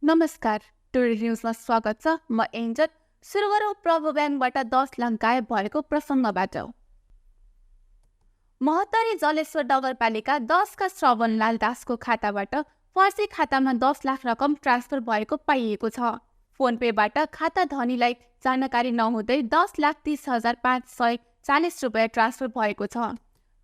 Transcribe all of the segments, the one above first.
नमस्कार, टुडे न्यूजमा स्वागत छ। म एन्जल। सुरु गरौँ प्रभु ब्याङ्कबाट 10 लाख गायब भएको प्रसङ्गबाट। महोत्तरी जलेश्वर नगरपालिका 10 का श्रवणलाल दासको खाताबाट फर्सी खातामा 10 लाख रकम ट्रान्सफर भएको पाइएको छ। फोन पेबाट खाता धनीलाई जानकारी नहुँदै 10,30,540 रुपियाँ ट्रान्सफर भएको छ।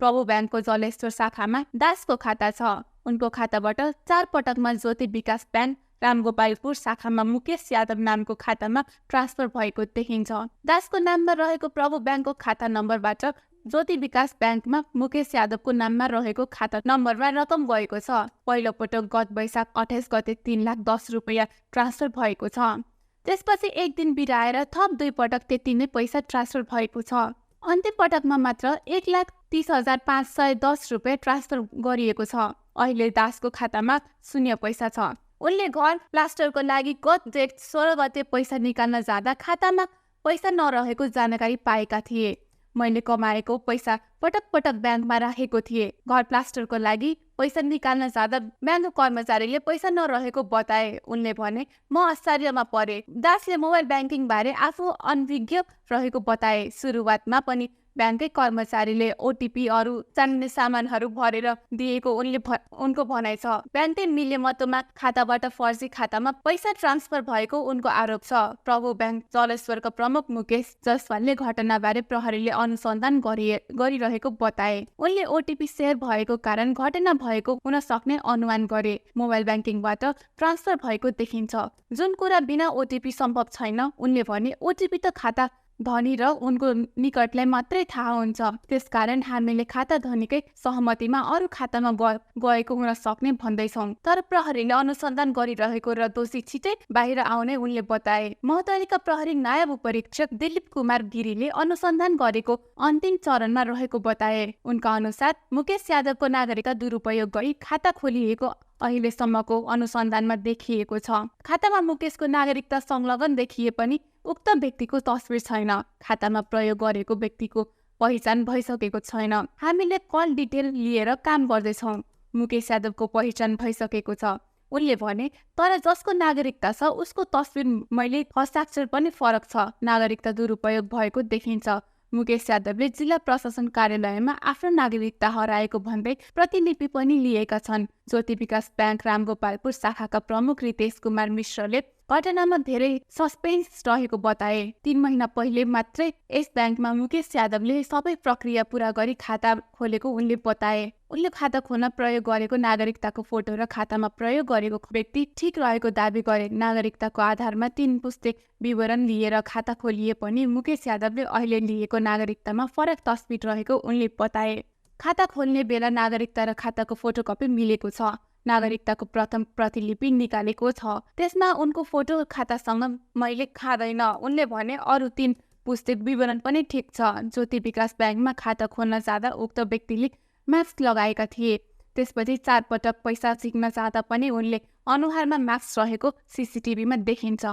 प्रभु ब्याङ्कको जलेश्वर शाखामा दासको खाता छ। उनको खाताबाट 4 पटकमा ज्योति विकास ब्याङ्क रामगोपालपुर शाखामा मुकेश यादव नामको खातामा ट्रान्सफर भएको देखिन्छ। दासको नाममा रहेको प्रभु ब्याङ्कको खाता नम्बरबाट ज्योति विकास ब्याङ्कमा मुकेश यादवको नाममा रहेको खाता नम्बरमा रकम गएको छ। पहिलो पटक गत वैशाख 28 गते 3,10,000 रुपियाँ ट्रान्सफर भएको छ। त्यसपछि एक दिन बिराएर थप 2 पटक त्यति नै पैसा ट्रान्सफर भएको छ। अन्तिम पटकमा मात्र 1,30,510 रुपियाँ ट्रान्सफर गरिएको छ। अहिले दासको खातामा 0 पैसा छ। उनले घर प्लास्टरको लागि गत जेठ 16 गते पैसा निकाल्न जाँदा खातामा पैसा नरहेको जानकारी पाएका थिए। मैले कमाएको पैसा पटक पटक ब्याङ्कमा राखेको थिएँ। घर प्लास्टरको लागि पैसा निकाल्न जाँदा ब्याङ्कको कर्मचारीले पैसा नरहेको बताए। उनले भने, म आश्चर्यमा परे। दासले मोबाइल ब्याङ्किङ बारे आफू अनभिज्ञ रहेको बताए। सुरुवातमा पनि ब्याङ्कै कर्मचारीले ओटिपी अरू चाहिने सामानहरू भरेर दिएको उनको भनाइ छ। ब्याङ्ककै मिलेमतोमा खाताबाट फर्जी खातामा पैसा ट्रान्सफर भएको उनको आरोप छ। प्रभु ब्याङ्क जलेश्वरका प्रमुख मुकेश जसवालले घटनाबारे प्रहरीले अनुसन्धान गरिरहेको बताए। उनले ओटिपी सेयर भएको कारण घटना भएको हुन सक्ने अनुमान गरे। मोबाइल ब्याङ्किङबाट ट्रान्सफर भएको देखिन्छ, जुन कुरा बिना ओटिपी सम्भव छैन। उनले भने, ओटिपी त खाता धनी र उनको निकटलाई मात्रै थाहा हुन्छ। त्यसकारण हामीले खाता धनीकै सहमतिमा अरू खातामा गएको हुन सक्ने भन्दैछौँ। तर प्रहरीले अनुसन्धान गरिरहेको र दोषी छिटै बाहिर आउने उनले बताए। महोत्तरीका प्रहरी नायब उपरीक्षक दिलीप कुमार गिरीले अनुसन्धान गरेको अन्तिम चरणमा रहेको बताए। उनका अनुसार मुकेश यादवको नागरिकता दुरुपयोग गरी खाता खोलिएको अहिलेसम्मको अनुसन्धानमा देखिएको छ। खातामा मुकेशको नागरिकता संलग्न देखिए पनि उक्त व्यक्तिको तस्बिर छैन। खातामा प्रयोग गरेको व्यक्तिको पहिचान भइसकेको छैन। हामीले कल डिटेल लिएर काम गर्दैछौँ। मुकेश यादवको पहिचान भइसकेको छ। उनले भने, तर जसको नागरिकता छ उसको तस्बिर मैले हस्ताक्षर पनि फरक छ। नागरिकता दुरुपयोग भएको देखिन्छ। मुकेश यादवले जिल्ला प्रशासन कार्यालयमा आफ्नो नागरिकता हराएको भन्दै प्रतिलिपि पनि लिएका छन्। ज्योति विकास ब्याङ्क रामगोपालपुर शाखाका प्रमुख रितेश कुमार मिश्रले घटनामा धेरै सस्पेन्स रहेको बताए। 3 महिना पहिले मात्रै यस ब्याङ्कमा मुकेश यादवले सबै प्रक्रिया पूरा गरी खाता खोलेको उनले बताए। उनले खाता खोल्न प्रयोग गरेको नागरिकताको फोटो र खातामा प्रयोग गरेको व्यक्ति ठिक रहेको दावी गरे। नागरिकताको आधारमा 3 पुस्ते विवरण लिएर खाता खोलिए पनि मुकेश यादवले अहिले लिएको नागरिकतामा फरक तस्बिर रहेको उनले बताए। खाता खोल्ने बेला नागरिकता र खाताको फोटोकपी मिलेको छ। नागरिकताको प्रथम प्रतिलिपि निकालेको छ। त्यसमा उनको फोटो खातासँग मैले खाँदैन। उनले भने, अरू 3 पुस्ते विवरण पनि ठिक छ। ज्योति विकास ब्याङ्कमा खाता खोल्न जाँदा उक्त व्यक्तिले मास्क लगाएका थिए। त्यसपछि 4 पटक पैसा झिक्न जाँदा पनि उनले अनुहारमा मास्क रहेको सीसीटीभीमा देखिन्छ।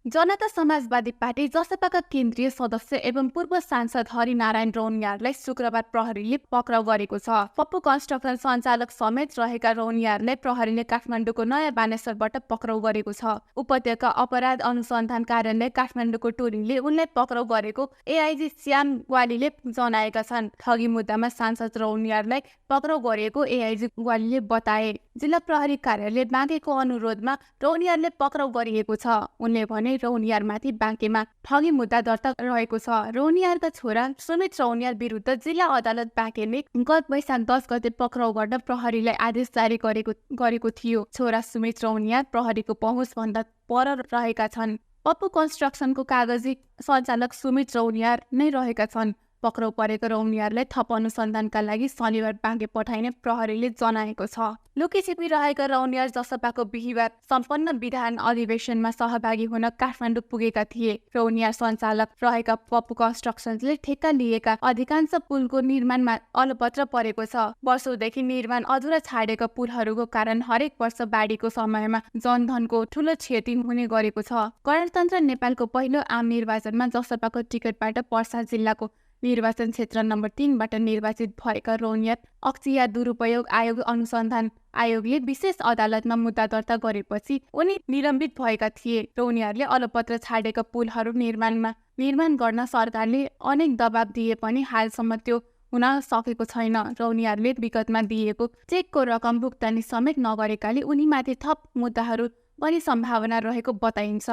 जनता समाजवादी पार्टी जसपाका केन्द्रीय सदस्य एवं पूर्व सांसद हरिनारायण रौनियारलाई शुक्रबार प्रहरीले पक्राउ गरेको छ। पप्पू कन्स्ट्रक्सन सञ्चालक समेत रहेका रौनियारलाई प्रहरीले काठमाडौँको नयाँ बानेश्वरबाट पक्राउ गरेको छ। उपत्यका अपराध अनुसन्धान कार्यालय काठमाडौँको टोलीले उनलाई पक्राउ गरेको एआइजी श्याम ग्वालीले जनाएका छन्। ठगी मुद्दामा सांसद रौनियारलाई पक्राउ गरेको एआइजी ग्वालीले बताए। जिल्ला प्रहरी कार्यालय बाँकेको अनुरोधमा रौनियारले पक्राउ गरिएको छ। उनले भने, रौनियारमाथि बाँकेमा ठगी मुद्दा दर्ता रहेको छ। रौनियारका छोरा सुमित रौनियार विरुद्ध जिल्ला अदालत बाँकेले गत वैशाख 10 गते पक्राउ गर्न प्रहरीलाई आदेश जारी गरेको थियो। छोरा सुमित रौनियार प्रहरीको पहुँचभन्दा पर रहेका छन्। पप्पू कन्स्ट्रक्सनको कागजी सञ्चालक सुमित रौनियार नै रहेका छन्। पक्राउ परेको रौनियारलाई थप अनुसन्धानका लागि शनिबार बाँके पठाइने प्रहरीले जनाएको छ। लुकीछिपी रहेका रौनियार जसपाको बिहिबार सम्पन्न विधान अधिवेशनमा सहभागी हुन काठमाडौँ पुगेका थिए। रौनियार सञ्चालक रहेका पप्पू कन्स्ट्रक्सनले ठेक्का लिएका अधिकांश पुलको निर्माणमा अलपत्र परेको छ। वर्षौंदेखि निर्माण अधुरा छाडेका पुलहरूको कारण हरेक वर्ष बाढीको समयमा जनधनको ठूलो क्षति हुने गरेको छ। गणतन्त्र नेपालको पहिलो आम निर्वाचनमा जसपाको टिकटबाट पर्सा जिल्लाको निर्वाचन क्षेत्र नम्बर 3बाट निर्वाचित भएका रौनियार अक्सिया दुरुपयोग आयोग अनुसन्धान आयोगले विशेष अदालतमा मुद्दा दर्ता गरेपछि उनी निलम्बित भएका थिए। रौनियारले अलपत्र छाडेका पुलहरू निर्माण गर्न सरकारले अनेक दबाब दिए पनि हालसम्म त्यो हुन सकेको छैन। रौनियारले विगतमा दिएको चेकको रकम भुक्तानी समेत नगरेकाले उनीमाथि थप मुद्दाहरू पनि सम्भावना रहेको बताइन्छ।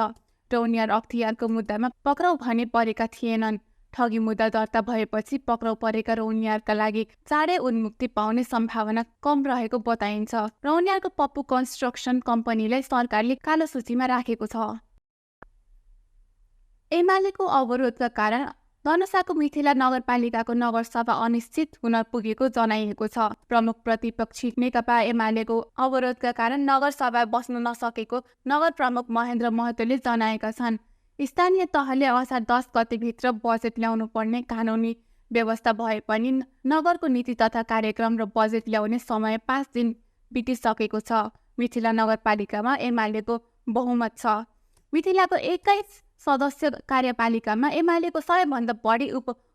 रौनियार अख्तियारको मुद्दामा पक्राउ भने परेका थिएनन्। ठगी मुद्दा दर्ता भएपछि पक्राउ परेका रौनियारका लागि चाँडै उन्मुक्ति पाउने सम्भावना कम रहेको बताइन्छ। रौनियारको पप्पू कन्स्ट्रक्सन कम्पनीलाई सरकारले कालो सूचीमा राखेको छ। एमालेको अवरोधका कारण धनुषाको मिथिला नगरपालिकाको नगरसभा अनिश्चित हुन पुगेको जनाइएको छ। प्रमुख प्रतिपक्षी नेकपा एमालेको अवरोधका कारण नगरसभा बस्न नसकेको नगर प्रमुख महेन्द्र महतोले जनाएका छन्। स्थानीय तहले असार 10 गतेभित्र बजेट ल्याउनु पर्ने कानुनी व्यवस्था भए पनि नगरको नीति तथा कार्यक्रम र बजेट ल्याउने समय 5 दिन बितिसकेको छ। मिथिला नगरपालिकामा एमालेको बहुमत छ। मिथिलाको 21 सदस्य कार्यपालिकामा एमालेको सबैभन्दा बढी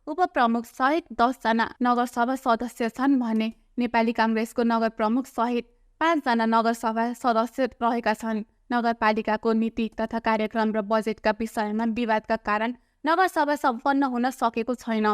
उपप्रमुख सहित 10 जना नगरसभा सदस्य छन् भने नेपाली काङ्ग्रेसको नगर प्रमुख सहित 5 जना नगरसभा सदस्य रहेका छन्। नगरपालिकाको नीति तथा कार्यक्रम र बजेटका विषयमा विवादका कारण नगरसभा सम्पन्न हुन सकेको छैन।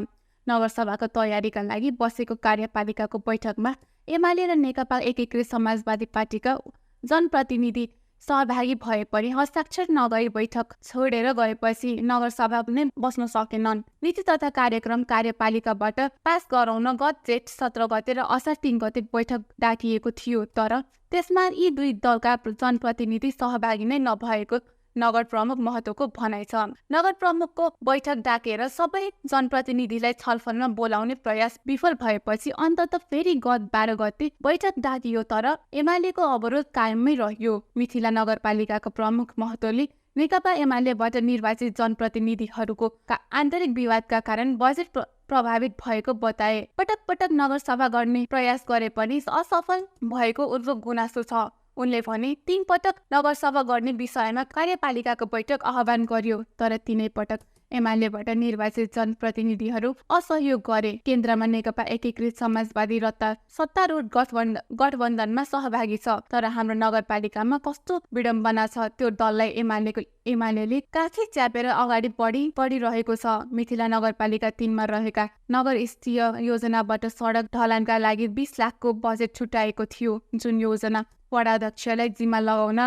नगरसभाको तयारीका लागि बसेको कार्यपालिकाको बैठकमा एमाले र नेकपा एकीकृत समाजवादी पार्टीका जनप्रतिनिधि सहभागी भए पनि हस्ताक्षर नगरी बैठक छोडेर गएपछि नगरसभा नै बस्न सकेनन्। नीति तथा कार्यक्रम कार्यपालिकाबाट पास गराउन गत जेठ 17 गते र असार 3 गते बैठक डाकिएको थियो, तर त्यसमा यी दुई दलका जनप्रतिनिधि सहभागी नै नभएको नगर प्रमुख महतोको भनाइ छ। नगर प्रमुखको बैठक डाकेर सबै जनप्रतिनिधिलाई छलफलमा बोलाउने प्रयास विफल भएपछि अन्तत फेरि गत 12 गते बैठक डाकियो, तर एमालेको अवरोध कायमै रह्यो। मिथिला नगरपालिकाको प्रमुख महतोले नेकपा एमालेबाट निर्वाचित जनप्रतिनिधिहरूको आन्तरिक विवादका कारण बजेट प्रभावित भएको बताए। पटक पटक नगरसभा गर्ने प्रयास गरे पनि असफल भएको उनको गुनासो छ। उनले भने 3 पटक नगरसभा गर्ने विषयमा कार्यपालिकाको बैठक आह्वान गर्यो, तर 3 पटक एमालेबाट निर्वाचित जनप्रतिनिधिहरू असहयोग गरे। केन्द्रमा नेकपा एकीकृत समाजवादी सत्तारूढ गठबन्धनमा सहभागी छ, तर हाम्रो नगरपालिकामा कस्तो विडम्बना छ, त्यो दललाई एमालेले काखी च्यापेर अगाडि बढिरहेको छ। मिथिला नगरपालिका 3 मा रहेका नगर स्तरीय योजनाबाट सडक ढलानका लागि 20 लाखको बजेट छुट्याएको थियो, जुन योजना वडाध्यक्षलाई जिम्मा लगाउन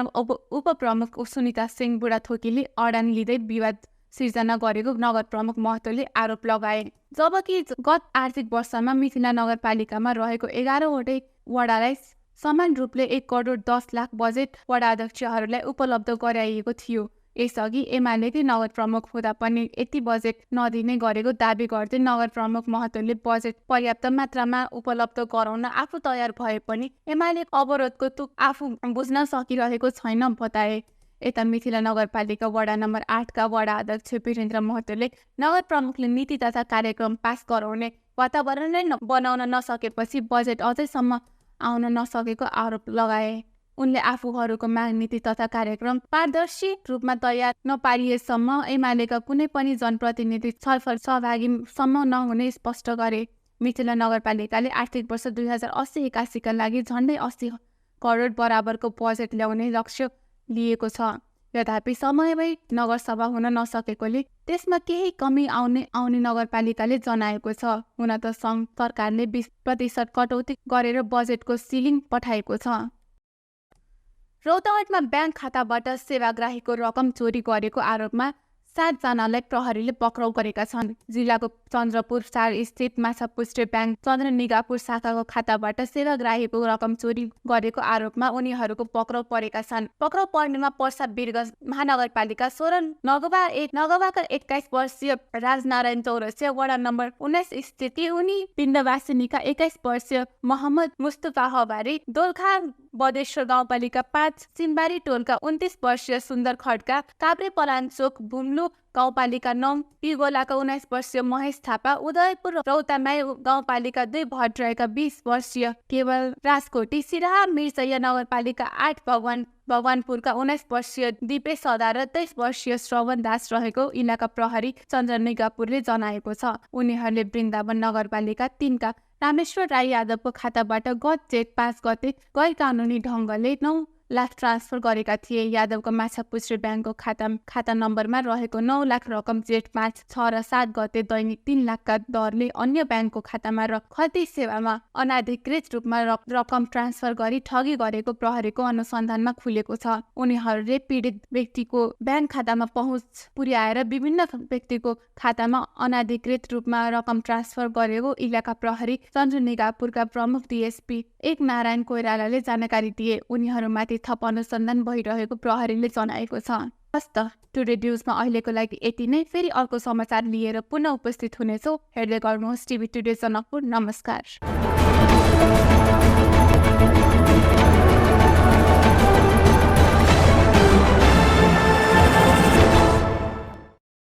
उपप्रमुख सुनिता सिंह बुढाथोकीले अडान लिँदै विवाद सिर्जना गरेको नगर प्रमुख महतोले आरोप लगाए। जबकि गत आर्थिक वर्षमा मिथिला नगरपालिकामा रहेको 11वटै वडालाई समान रूपले 1 करोड 10 लाख बजेट वडाध्यक्षहरूलाई उपलब्ध गराइएको थियो। यसअघि एमालेले नगर प्रमुख हुँदा पनि यति बजेट नदिने गरेको दाबी गर्दै नगर प्रमुख महतोले बजेट पर्याप्त मात्रामा उपलब्ध गराउन आफू तयार भए पनि एमाले अवरोधको तुक आफू बुझ्न सकिरहेको छैन बताए। यता मिथिला नगरपालिका वडा नम्बर 8 का वडा अध्यक्ष वीरेन्द्र महतोले नगर प्रमुखले नीति तथा कार्यक्रम पास गराउने वातावरण नै बनाउन नसकेपछि बजेट अझैसम्म आउन नसकेको आरोप लगाए। उनले आफूहरूको माग नीति तथा कार्यक्रम पारदर्शी रूपमा तयार नपारिएसम्म एमालेका कुनै पनि जनप्रतिनिधि छलफल सहभागीसम्म नहुने स्पष्ट गरे। मिथिला नगरपालिकाले आर्थिक वर्ष 2080-81 का लागि झण्डै 80 करोड बराबरको बजेट ल्याउने लक्ष्य लिएको छ। यद्यपि समयमै नगरसभा हुन नसकेकोले त्यसमा केही कमी आउने नगरपालिकाले जनाएको छ। हुन त सङ्घ सरकारले 20% कटौती गरेर बजेटको सिलिङ पठाएको छ। रौतहटमा ब्याङ्क खाताबाट सेवाग्राहीको रकम चोरी गरेको आरोपमा 7 जनालाई प्रहरीले पक्राउ गरेका छन्। जिल्लाको चन्द्रपुर 4 स्थित माछापुष्टे ब्याङ्क चन्द्रनिगापुर शाखाको खाताबाट सेवाग्राहीको रकम चोरी गरेको आरोपमा उनीहरूको पक्राउ परेका छन्। पक्राउ पर्नेमा पर्सा वीरगञ्ज महानगरपालिका 16 नगवाका 21 वर्षीय राजनारायण चौरसिया, वडा नम्बर 19 स्थित उनी पिण्डवासिनीका 21 वर्षीय मोहम्मद मुस्तफा हवारी, दोलखा बदेश्वर गाउँपालिका 5 सिनबारी टोलका 29 वर्षीय सुन्दर खड्का, काभ्रे पलाञ्चोक भुम्लु यो गाउँपालिका 9 पिगोलाका 19 वर्षीय महेश थापा, उदयपुर रौतामाई गाउँपालिका 2 भट्टराईका 20 वर्षीय केवल राजकोटी, सिराहा मिर्चैया नगरपालिका 8 भगवानपुरका 19 वर्षीय दिपेश सदा र 23 वर्षीय श्रवण दास रहेको इलाका प्रहरी चन्द्र निगापुरले जनाएको छ। उनीहरूले वृन्दावन नगरपालिका 3 का रामेश्वर राई यादवको खाताबाट गत जेठ 5 गते गैर कानुनी ढङ्गले 9 लाख ट्रान्सफर गरेका थिए। यादवको माछापुच्छ्रे ब्याङ्कको खाता नम्बरमा रहेको 9 लाख रकम जेठ 5, 6 र 7 गते दैनिक 3 लाखका दरले अन्य ब्याङ्कको खातामा र खल्ती सेवामा अनाधिकृत रूपमा रकम ट्रान्सफर गरी ठगी गरेको प्रहरीको अनुसन्धानमा खुलेको छ। उनीहरूले पीडित व्यक्तिको ब्याङ्क खातामा पहुँच पुर्याएर विभिन्न व्यक्तिको खातामा अनाधिकृत रूपमा रकम ट्रान्सफर गरेको इलाका प्रहरी चन्द्र निगापुरका प्रमुख डीएसपी 1 नारायण कोइरालाले जानकारी दिए। उनीहरूमाथि थप अनुसन्धान भइरहेको प्रहरीले जनाएको छ। हस्त टुडे न्युजमा अहिलेको लागि यति नै। फेरि अर्को समाचार लिएर पुनः उपस्थित हुनेछौँ। हेर्दै गर्नुहोस् टिभी टुडे जनकपुर। नमस्कार।